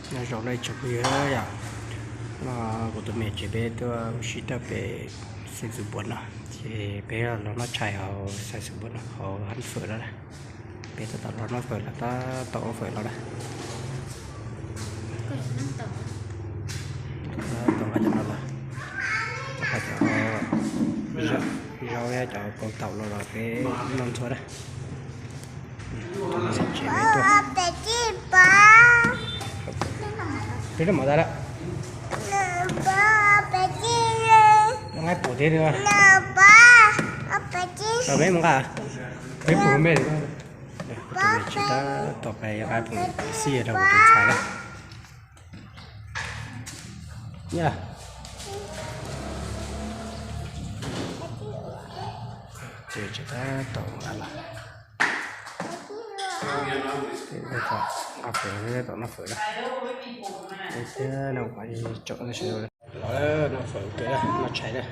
Nyob zoo nawb tsoom phooj ywg yom, no kuv tus me tsev peb tuaj ua si rau pem xeev xwm npuas no, ces peb los noj tshais hauv xeev xwm npuas no hauv hab fawm no na. Peb tab tom los noj fawm los tab tom ua fawm los na. Tab tom nqa cov no los, nqa cov zaub thiab cov kaus taum los los peb noj ntxuav na. Tsev peb tuaj, peb noj mov tas lawm. Nqa pum thiab, peb mus nqa, peb pum me. Kuv tus me tsev tab tom pais nqa pum xij rau kuv tus ntxhais na. Ces tab tom nqa los, nqa fawm, tab tom noj fawm na. Thiab no kuv mam li tsom sawv daws los noj fawm, noj tshais na.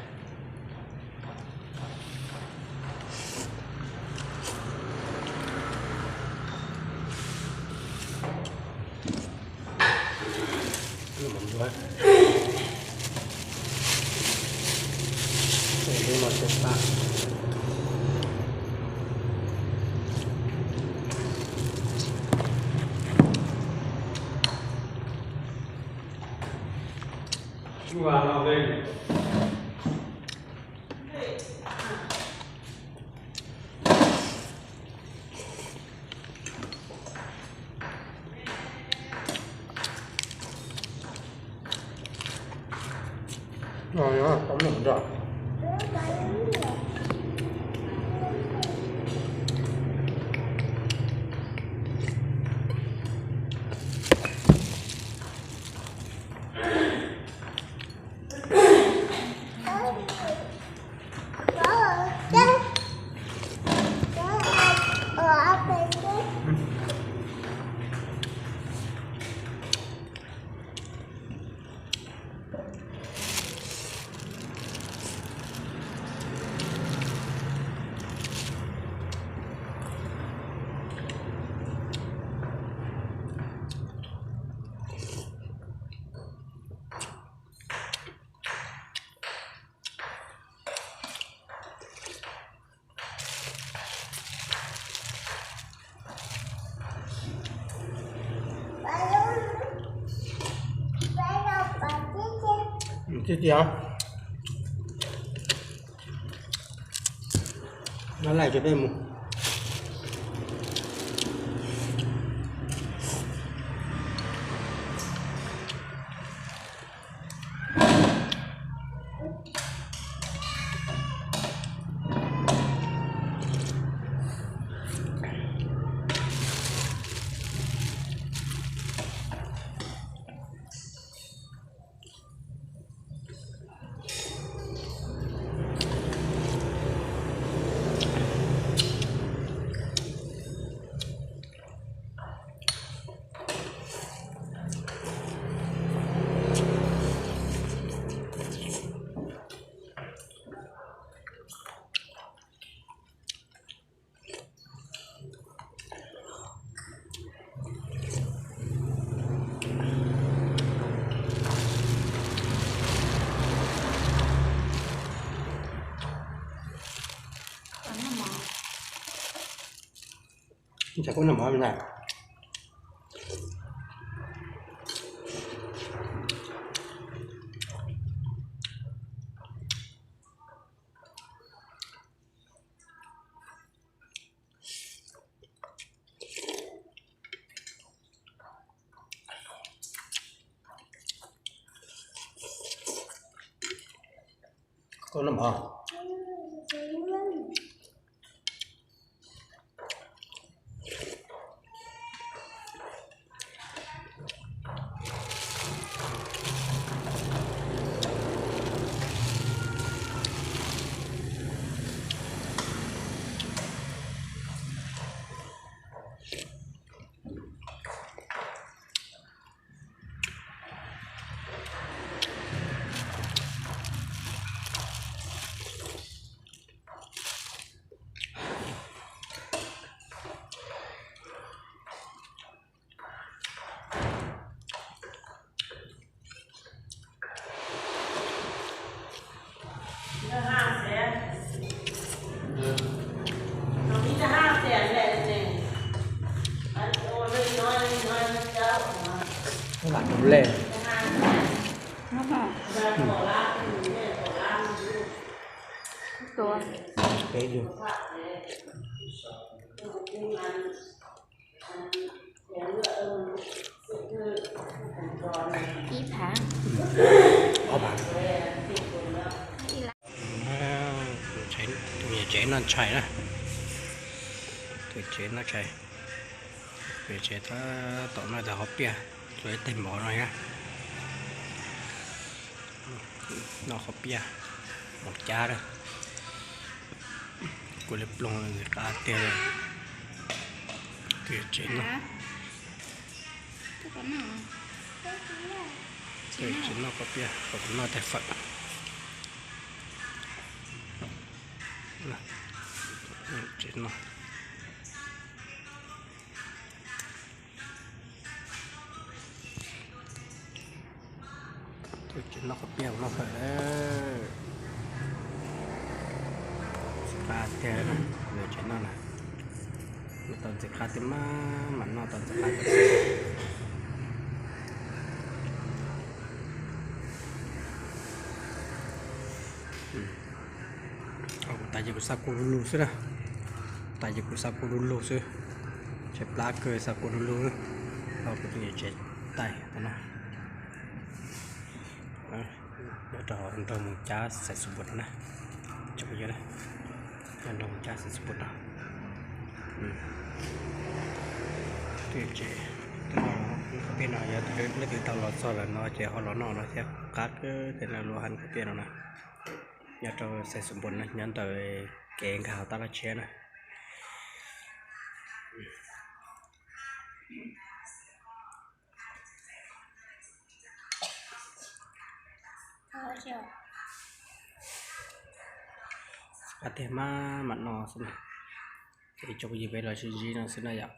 Tib tiag, no lawm ces peb mus. Ntshai koj noj mov na. Koj noj mov. Pam rau lej. Peb lug. Ib phav. Ob phav. Tus niam tsev noj tshais na. Tus tsev noj tshais. Tus tsev tab tom noj tag qhov piaj, tsuas ib teg mov no na. Noj qhov piaj, mov cab na. Kuv li ploog ntxim qab tiag li. Tus tsev noj. Tus tsev noj qhov piaj, kuv noj tag fawm. Tsev noj. Tus tsev noj qhov piaj, noj fawm lawm. Ntxim qab tiag, tus tsev noj na. Noj tau ntxim qab tiag mas, mas noj tau ntxim qab tiag. Kuv tas ces kuv xa kua du lug xwb na. Tas ces kuv xa kua du lug xwb. Tshaib plab kawg, xa kua du lug xwb. Kuv tus niam tsev tais no. Nyob rau nrog mus cab xais xus npum no na. Tsoom phooj ywg, nyob nrog mus cab xais xus npum no. Tus tsev, tus no, qhov piaj no yog leej twg tau los txog lawm no ces ho los noj no thiab, qab kawg thiab na, luag hab qhov piaj no na. Nyob rau xais xus npum no, nyob ntawm kev nkag hauv tab laj tshiab na. Qab tiag mas, mas noj xwb na. Ces tsoom phooj ywg, peb los sib ntsib no xwb na yom.